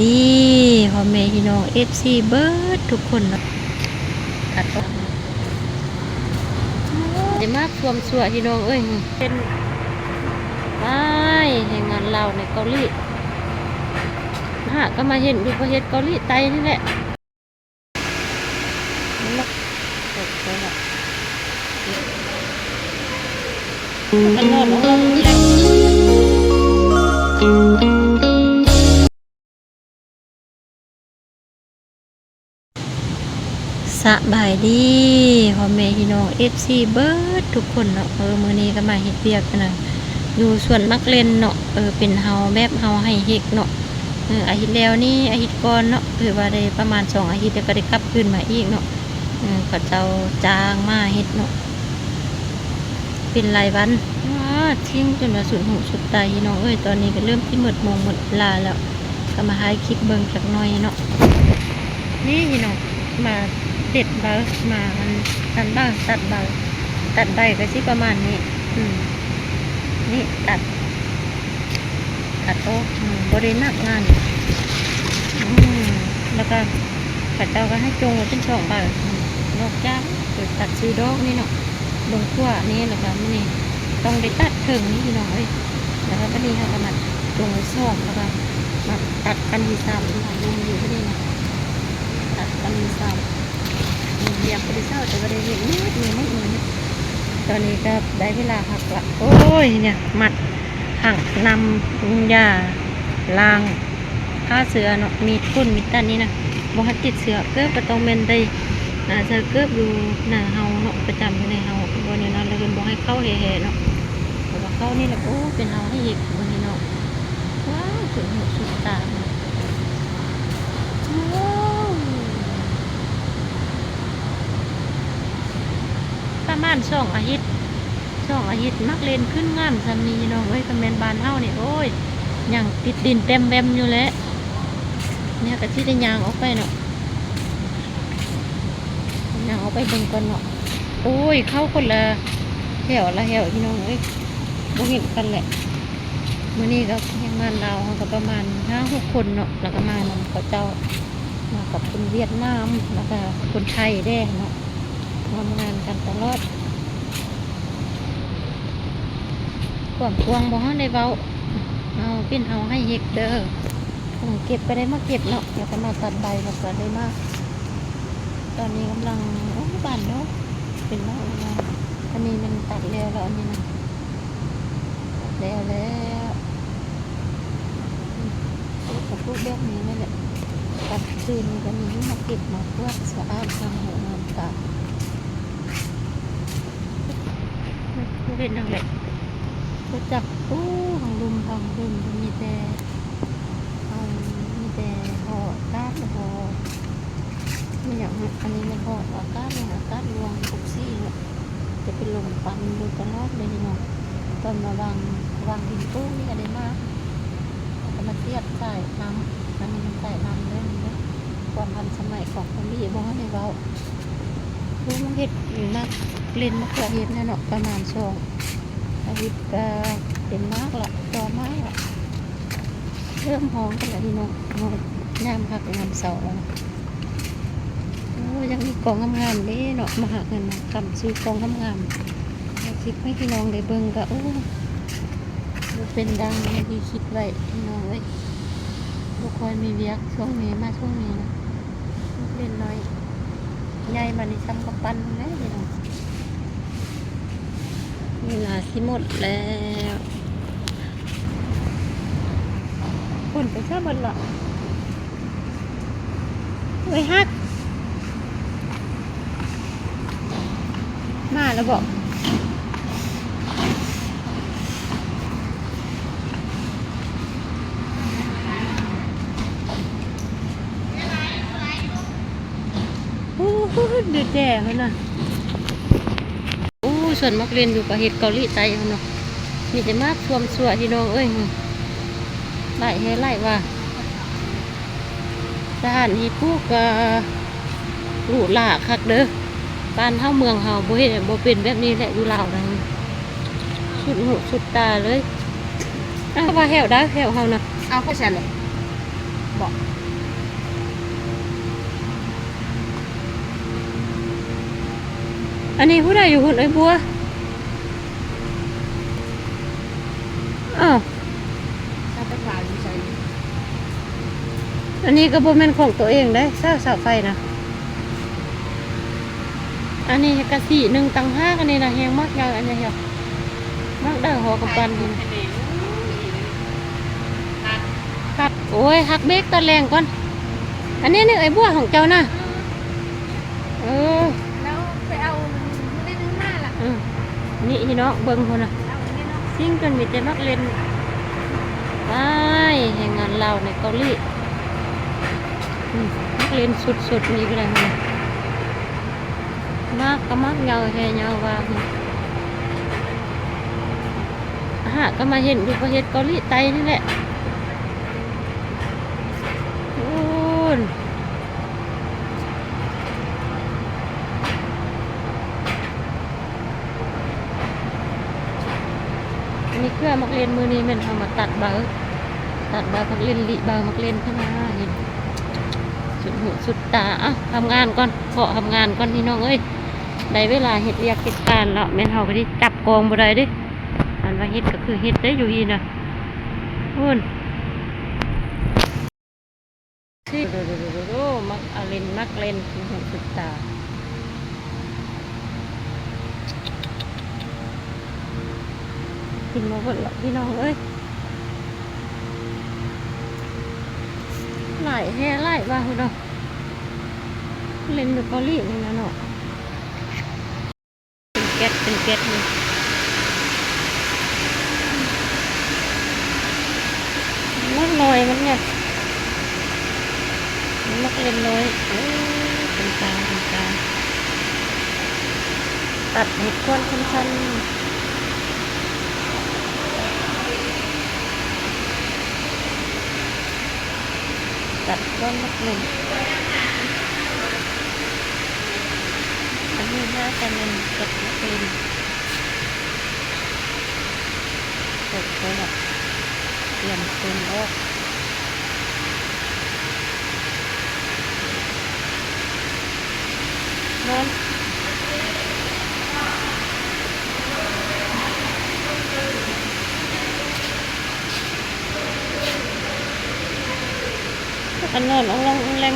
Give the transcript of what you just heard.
ດີພໍ່ແມ່ພີ່ນ້ອງເອັຟຊີເບິດທຸກຄົນເນາະ ຕັດອອກ ໄດ້ມາກຊ່ວມຊົ່ວພີ່ນ້ອງເອີຍ ເປັນ ອ້າຍ ແຮງງານລາວໃນເກົາຫຼີ ຫາກໍມາເຫັນຢູ່ປະເທດເກົາຫຼີໃຕ້ນີ້ແຫຼະ. ສະບາຍດີພໍ່ແມ່ພີ່ນ້ອງເອັຟຊີເບິດທຸກຄົນເນາະ ເອີ ມື້ນີ້ກໍມາເຮັດວຽກອັນນັ້ນ ຢູ່ສວນໝາກເລັ່ນເນາະ ເອີ ເປັນເຮົາ ແບບເຮົາໄຮ່ເຮັກເນາະ ເອີ ອາທິດແລ້ວນີ້ ອາທິດກ່ອນເນາະ ຖືວ່າໄດ້ປະມານສອງອາທິດ ແລ້ວກໍໄດ້ກັບຄືນມາອີກເນາະ ເອີ ເຂົາເຈົ້າຈ້າງມາເຮັດເນາະ ເປັນລາຍວັນ ວ້າ ທິງຈົນວ່າສຸດຫູສຸດຕາພີ່ນ້ອງເອີຍ ຕອນນີ້ກໍເລີ່ມຊິໝົດໂມງໝົດເວລາແລ້ວ ກໍມາຖ່າຍຄລິບເບິ່ງຈັກໜ້ອຍເນາະ ນີ້ພີ່ນ້ອງ ມາເດັດໃບ ມາອັນ ອັນໃບ ຕັດໃບ ຕັດໃບກໍຊິປະມານນີ້ ອືມ ນີ້ຕັດ ຕັດອອກ ອືມ ບໍ່ໄດ້ໜັກງານ ອືມ ແລ້ວກໍເຂົາເຈົ້າກໍໃຫ້ຈົ່ງໄວ້ເປັນສອງໃບ ອືມ ນອກຈາກໄປຕັດຊື່ດອກນີ້ເນາະ ເບິ່ງຂວານີ້ ແລ້ວກໍມື້ນີ້ຕ້ອງໄດ້ຕັດເທິງນີ້ພີ່ນ້ອງເອີຍ ແລ້ວກໍບັດນີ້ເຮົາກໍມາຈົ່ງໄວ້ສອງ ແລ້ວກໍມາຕັດອັນທີສາມ ມາລຸມຢູ່ທີ່ນີ້ນະ ຕັດອັນທີສາມ ວຽກບໍ່ໄດ້ເຊົາ ແຕ່ວ່າໄດ້ເຮັດໝົດມື້ໝົດມື້ນີ້ ຕອນນີ້ກໍໄດ້ເວລາພັກລະ ໂອ້ຍ ນີ້ມັດ ຖັງນ້ຳຢາລ້າງ ຂ້າເຊື້ອເນາະ ມີດຂົນມີດຕັດນີ້ນະ ບໍ່ໃຫ້ຕິດເຊື້ອ ເກີບກໍຕ້ອງແມ່ນໄດ້ ອາ ໃສ່ເກີບຢູ່ໜ້າເຮົາເນາະ ປະຈຳຢູ່ໃນເຮົາ ບໍ່ແນວນັ້ນແລ້ວເພິ່ນບໍ່ໃຫ້ເຂົ້າແທ້ໆເນາະ ເພາະວ່າເຂົ້ານີ້ແຫຼະ ໂອ້ ເປັນເຮົາໃຫ້ເຮັດເບິ່ງນີ້ເນາະ ວ້າວ ສຸດຫູສຸດຕາ ປະມານສອງອາທິດ ສອງອາທິດ ໝາກເລັ່ນຂຶ້ນງາມສ່ຳນີ້ພີ່ນ້ອງເອີຍ ຄັນແມ່ນບ້ານເຮົານີ້ ໂອ້ຍ ຍັງຕິດດິນແຕ້ມແວ່ມຢູ່ແຫຼະ ແນວກະຊິໄດ້ຍ່າງອອກໄປເນາະ ຍ່າງອອກໄປເບິ່ງກ່ອນເນາະ ໂອ້ຍ ເຂົ້າຄົນລະແຖວລະແຖວພີ່ນ້ອງເອີຍ ບໍ່ເຫັນກັນແຫຼະ ມື້ນີ້ກໍແຮງງານລາວເຮົາກໍປະມານຫ້າຫົກຄົນເນາະ ແລ້ວກໍມານຳເຂົາເຈົ້າ ມາກັບຄົນຫວຽດນາມ ແລ້ວກໍຄົນໄທແດ່ເນາະ ຮ່ວມງານກັນຕະຫຼອດ ຄວາມກວ້າງບໍ່ທັນໄດ້ເວົ້າ ເຮົາເປັນເຮົາໃຫ້ເຮັດເດີ ເກັບກໍໄດ້ມາເກັບເນາະ ແລ້ວກໍມາຕັດໃບ ແລ້ວກໍໄດ້ມາ ຕອນນີ້ກຳລັງ ໂອ້ ບານດອກ ເປັນດອກແລ້ວ ອັນນີ້ມັນຕັດແລ້ວ ແລ້ວອັນນີ້ນະ ແລ້ວແລ້ວ ເອີ ກໍປູກແບບນີ້ແຫຼະ ຕັດຄືນນີ້ກໍມີມາເກັບມາກວາດສະອາດງາມຫູງາມຕາ ບໍ່ເຮັດຫຍັງແຫຼະ ບໍ່ຈັກ ໂອ້ ທາງລຸ່ມທາງເທິງກໍມີແຕ່ ເອົາ ມີແຕ່ຫໍອາກາດ ຫໍ ມີຫຍັງ ອັນນີ້ແມ່ນຫໍອາກາດ ອາກາດຫຼວງ ຫົກສີ່ ເນາະ ຈະເປັນລົມປັ່ນຢູ່ຕະຫຼອດເລີຍເນາະ ຕອນມາວາງ ວາງດິນປູກນີ້ກໍໄດ້ມາ ແລ້ວກໍມາສຽບສາຍນ້ຳ ອັນນີ້ມັນສາຍນ້ຳເດີ ຄວາມທັນສະໄໝຂອງຄົນດີບໍ່ທັນໄດ້ເວົ້າ ໂອ້ ເຮັດຢູ່ໝາກເລັ່ນ ມະເຂືອເທດແລ້ວເນາະ ປະມານສອງອາທິດກໍເປັນໝາກລະ ຕໍ່ໝາກລະ ເລີ່ມຮອງກັນລະພີ່ນ້ອງ ຍາມພັກຍາມເຊົາລະ ໂອ້ ຍັງມີກອງງາມໆເດ້ເນາະ ໝາກຫັ້ນນະ ກຳຊື່ກອງງາມໆ ເອົາຄລິບໃຫ້ພີ່ນ້ອງໄດ້ເບິ່ງກະ ໂອ້ ບໍ່ເປັນດັ່ງທີ່ຄິດໄວ້ພີ່ນ້ອງເອີຍ ບໍ່ຄ່ອຍມີວຽກຊ່ວງນີ້ ມາຊ່ວງນີ້ນະ ເລັກນ້ອຍ ໃຫຍ່ມານີ້ສ່ຳກຳປັ້ນພຸ້ນແຫຼະພີ່ນ້ອງ ເວລາຊິໝົດແລ້ວ ຝົນໄປໃສໝົດລະ? ເອີຍ ຮັກ ມາແລ້ວບໍ? ໂອ້ຍ ເດືອແຈ້ພຸ້ນນະ. ໂອ້ ສວນໝາກເລັ່ນຢູ່ປະເທດເກົາຫຼີໃຕ້ພຸ້ນເນາະ ມີແຕ່ໝາກຊ່ວມຊົ່ວພີ່ນ້ອງເອີຍ ຫຼາຍແທ້ຫຼາຍວ່າ ສະຖານທີ່ປູກກໍຫຼູຫຼາຄັກເດີ ບ້ານເຮົາເມືອງເຮົາບໍ່ເຮັດ ບໍ່ເປັນແບບນີ້ແຫຼະ ຢູ່ລາວນະ ສຸດຫູສຸດຕາເລີຍ ເອົາ ວ່າແຖວໃດແຖວເຮົານະ ເອົາໄປໃສແຫຼະ. ເບາະ ອັນນີ້ຜູ້ໃດຢູ່ພຸ້ນ ເອີຍບົວ? ອ້າວ ຊາວໄຟຟ້າຢູ່ໃສນີ້? ອັນນີ້ກໍບໍ່ແມ່ນຂອງໂຕເອງເດ້ ເສົາ ເສົາໄຟນະ. ອັນນີ້ກະສີໜຶ່ງຕ່າງຫາກ ອັນນີ້ນະ ແຮງມັກໃຫຍ່ ອັນນີ້ ມັກໄດ້ຫໍກຳປັ່ນນີ້ນະ. ຕັດ ໂອ້ຍ ຫັກເບກຕອນແລງກ່ອນ. ອັນນີ້ນີ້ ເອີຍບົວ ຂອງເຈົ້ານະ. ເອີ ແລ້ວໄປເອົາເລນມາລະ. ອື ນີ້ພີ່ນ້ອງເບິ່ງພຸ້ນນະ ຊິງເພິ່ນມີແຕ່ມັກເລນ. ວ້າຍ ແຮງງານລາວໃນເກົາຫຼີ ອື ມັກເລນສຸດໆ ນີ້ກໍໄດ້ພຸ້ນນະ. ໝາກກໍໝາກຍາວແທ້ຍາວວ່າ ຫາກໍມາເຫັນຢູ່ປະເທດເກົາຫຼີໃຕ້ນີ້ແຫຼະ. ໂອ້ ອັນນີ້ເຄືອໝາກເລນ ມື້ນີ້ແມ່ນເຮົາມາຕັດເບົາ ຕັດເບົາໝາກເລນ ລິເບົາໝາກເລນ ພະນາເຫັນສຸດຫູສຸດຕາ. ເອົ້າ ທຳງານກ່ອນ ເພາະທຳງານກ່ອນພີ່ນ້ອງເອີຍ. ໄດ້ເວລາເຮັດວຽກເຮັດການແລ້ວ ແມ່ນເຮົາກໍຊິຈັບກອງບໍ່ໄດ້ເດ້. ອັນວ່າເຮັດກໍຄືເຮັດໄດ້ຢູ່ອີ່ນະ ພຸ້ນ. ໂອ້ ມັກອາເລນ ມັກເລນ ສຸດຫູສຸດຕາ ກິນມາເບິດລະພີ່ນ້ອງເອີຍ. ຫຼາຍແທ້ຫຼາຍວ່າພຸ້ນເນາະ ເລນຢູ່ເກົາຫຼີນີ້ນະເນາະ. ເປັນແກັດ ເປັນແກັດນີ້ ມັກນ້ອຍມັນຫຍັງ ມັກເລນນ້ອຍ. ໂອ້ ເປັນຕາ ເປັນຕາ ຕັດໃຫ້ກ້ອນສັ້ນໆ ຕັດກ້ອນໝາກເລນ. ອັນນີ້ໜ້າຈະແມ່ນເກັບໝາກເລນ ເປີດໄປລະ ຕຽມເປັນອອກ ນອນ. ພາກັນນອນອອງລອງອອງແລງ.